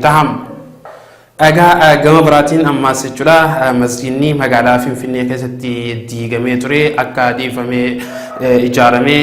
Taha. Egaa gama biraatiin ammaas jechuudha masjiidni magaalaa Finfinnee keessatti diigamee ture akka deebifamee ijaaramee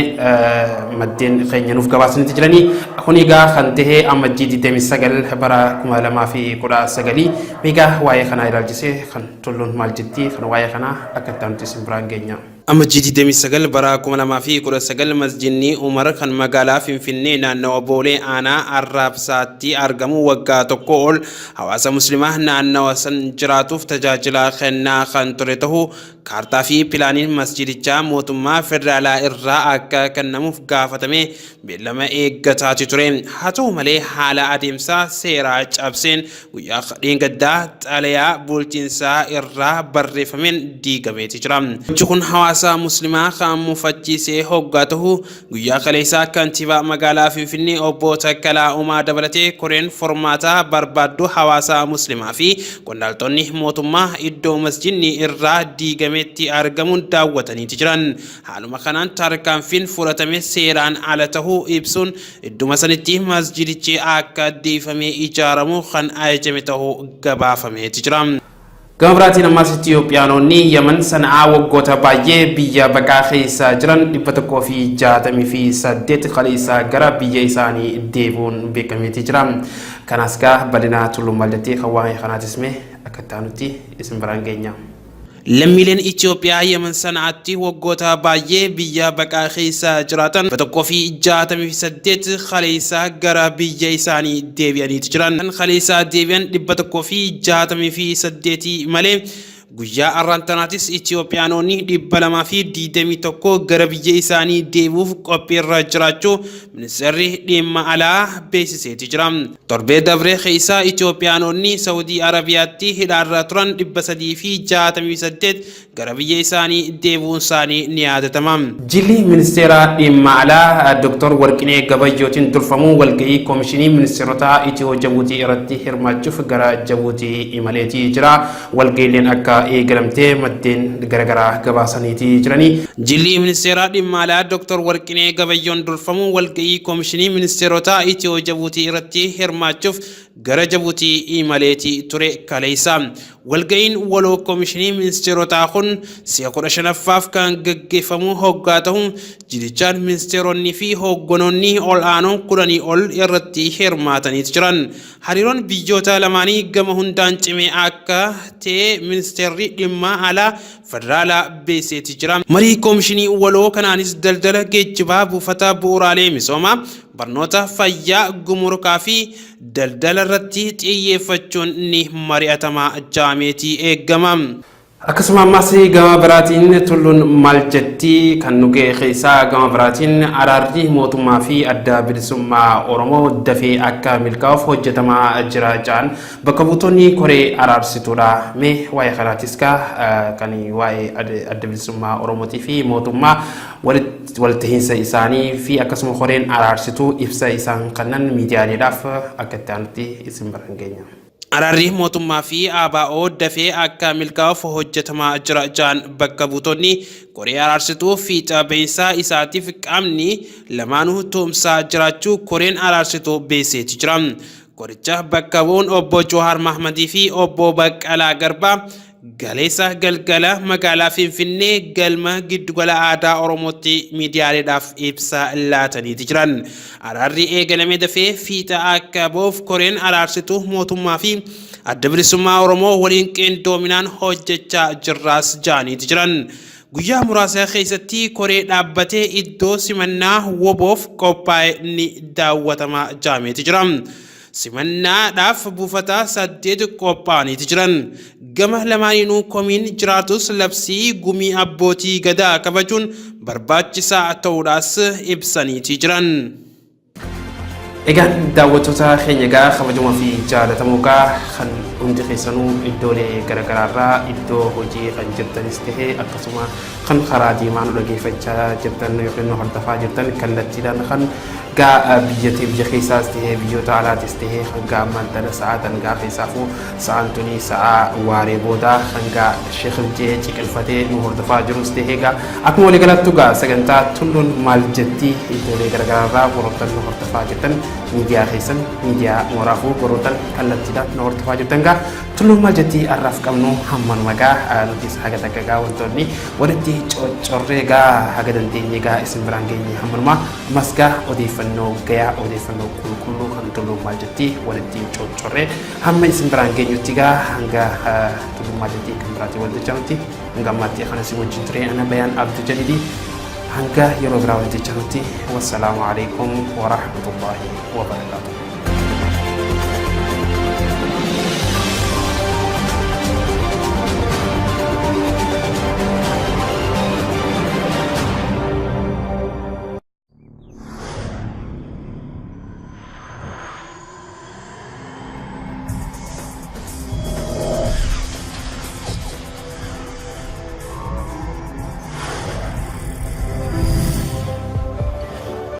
maddeen keenya nuuf gabaasanitti jiranii. Kun egaa kan ta'e Amajjii 29 bara 2019. Egaa waa'ee kanaa ilaalchisee kan Tulluun maal jetti kan waa'ee kanaa akka itti aanutti isin biraan geenya. Amajjii 29 bara 2019 Masjidni Umar kan magaalaa Finfinnee naannawa Boolee aanaa Arraabsaatti argamu waggaa tokkoo ol hawaasa Muslimaa naannawa san jiraatuuf tajaajila kennaa kan ture tahuu kaartaa fi pilaaniin masjidichaa mootummaa federaalaa irraa akka kennamuuf gaafatamee beellama eeggataati ture. Haa ta'u malee haala adeemsa seeraa cabseen guyyaa dheengaddaa xalayaa bulchiinsaa irraa barreeffameen diigameeti jira. Gochi kun hawaasa muslimaa kan mufachiisee hoggaa tahu guyyaa kaleessaa kantiibaa magaalaa Finfinnee obbo Takkalaa Uumaa dabalatee koreen furmaata barbaaddu hawaasa muslimaa fi qondaaltonni mootummaa iddoo masjidni irraa diigametti argamuun daawwataniiti jiran. Haaluma kanaan tarkaanfiin fudhatame seeraan ala tahuu ibsuun idduma sanitti masjidichi akka deebifamee ijaaramu kan ajajame tahuu gabaafameeti jira. Gama biraatiin ammas Itiyoophiyaanonni Yaman Sana'aa waggoota baay'ee biyya baqaa keessa jiran 168 kaleessa gara biyya isaanii deebi'uun beekameeti jira. Kanaas gaa bal'inaa Tulluun maal jetti kan waa'ee kanaatis mee akka itti aanutti isin biraan geenya. Lammiileen Itiyoophiyaa Yaman Sana'aatti waggoota baay'ee biyya baqaa keessa jiraatan 168 kaleessa gara biyya isaanii deebi'aniiti jiran. Kan kaleessa deebi'an 168 malee guyyaa arraan tanaatis Itiyoophiyaanonni 221 gara biyya isaanii deebi'uuf qophiirra jiraachuu Ministeerri Dhimma Alaa beeksiseeti jira. Torbee dabre keessa Itoophiyaanonni Sa'udii Arabiyaatti hidhaarra turan 368 gara biyya isaanii deebi'uunsaanii ni yaadatama. Jilli Ministeera Dhimma Alaa Dr. Warqinee Gabayyootiin durfamu walga'ii Komishinii Ministeerotaa Itiyoo Jabuutii irratti hirmaachuuf gara Jabuutii imaleeti jira. Walga'iileen akka eegalamte maddeen garagaraa gabaasaniiti jirani. Jilli Ministeera Dhimma Alaa Dr. Warqinee Gabayyoon durfamu walga'ii Komishinii Ministeerotaa Itiyoo Jabuutii irratti hirmaachuuf gara Jabuutii imaleeti ture kaleessa. Walga'iin waloo Komishinii Ministeerotaa kun si'a 15ffaaf kan gaggeeffamu hoggaa tahu, jilichaan ministeeronni fi hoogganoonni ol'aanoon kudhanii ol irratti hirmaataniiti jiran. Hariiroon biyyoota lamaanii gama hundaan cimee akka ta'e Ministeerri Dhimma Alaa Federaalaa beeksiseeti jira. Marii Komishinii Waloo kanaanis daldala, geejjibaa, buufata bu'uuraalee misoomaa, barnoota, fayyaa, gumurukaa fi daldala irratti xiyyeeffachuun ni mari'atama ja'ameeti eegama. Akkasuma ammas gama biraatiin Tulluun maal jetti kan nu ga'e keessaa gama biraatiin araarri mootummaa fi adda bilisummaa Oromoo dafee akka milkaa'uuf hojjetamaa jira ja'an bakka buutonni koree araarsituudha. Mee waa'ee kanaatis kaa kan waa'ee adda bilisummaa Oromootii fi mootummaa waltahiinsa isaanii fi akkasuma koreen araarsituu ibsa isaan kannan miidiyaaleedhaaf akka itti aanutti isin biraan geenya. Araarri mootummaa fi ABO dafee akka milkaa'uuf hojjetamaa jira ja'an bakka buutonni koree araarsituu fiixa bahinsa isaatiif qaamni lamaanuu tumsaa jiraachuu koreen araarsituu beeksiseeti jira. Koricha bakka bu'uun obbo Johaar Mahmadii fi obbo Baqqalaa Garbaa Galeessa galgala magaalaa Finfinnee galma giddugala aadaa Oromootti miidiyaaleedhaaf ibsa laataniiti jiran. Araarri eegalame dafee fiixa akka ba'uuf koreen araarsituu mootummaa fi Adda Bilisummaa Oromoo waliin qindoominaan hojjechaa jirraas ja'aniiti jiran. Guyyaa muraasa keessatti koree dhaabbate iddoo simannaa WBOf qophaa'e ni daawwatama ja'ameeti jira. Simannaadhaaf buufata 8 qophaa'aniiti jiran. Gama lamaaniinuu komiin jiraatus labsii Gumii Abbootii Gadaa kabajuun barbaachisaa ta'uudhaas ibsaniiti jiran. Egaan daawwattoota keenya egaa kabajamoo fi jaalatamoo egaa kan Hundi keessanuu iddoolee garagaraarraa iddoo hojii kan jirtanis ta'e akkasuma kan karaa deemaa nu dhageeffachaa jirtan yookiin nu hordofaa jirtan kallattiidhaan kan gaa biyya biyya keessaas ta'e biyyoota alaatis ta'e hanga ammaan tana sa'aa tan gaa keessaafuu sa'aan tuni sa'aa waaree boodaa hanga sheekh jee ciqilfatee nu hordofaa jirus ta'e gaa akkuma waliigalattu gaa sagantaa Tulluun Maal Jettii iddoolee garagaraarraa warroottan nu hordofaa jirtan, miidiyaa keessan miidiyaa mooraafuu warroottan kallattiidhaan nu hordofaa jirtan, gaa Tulluun Maal Jettii har'aaf qabnu hammanuma. Gaa nutis haga takka gaa wantoonni walitti coccorree gaa haga dandeenye gaa isin biraan geenye hammanuma. Ammas gaa odeeffannoo gayaa, odeeffannoo qulqulluu kan Tulluun Maal Jettii walitti coccorree hamma isin biraan geenyutti, gaa hanga Tulluun Maal Jettii kan biraatiin walitti jechanutti, hanga ammaatti kana si wajjin ture ana Bayaan Abduu Jalili. Hanga yeroo biraa walitti jechanutti, wassalaamu alaikum warahmatullaahi wabarakaatuh.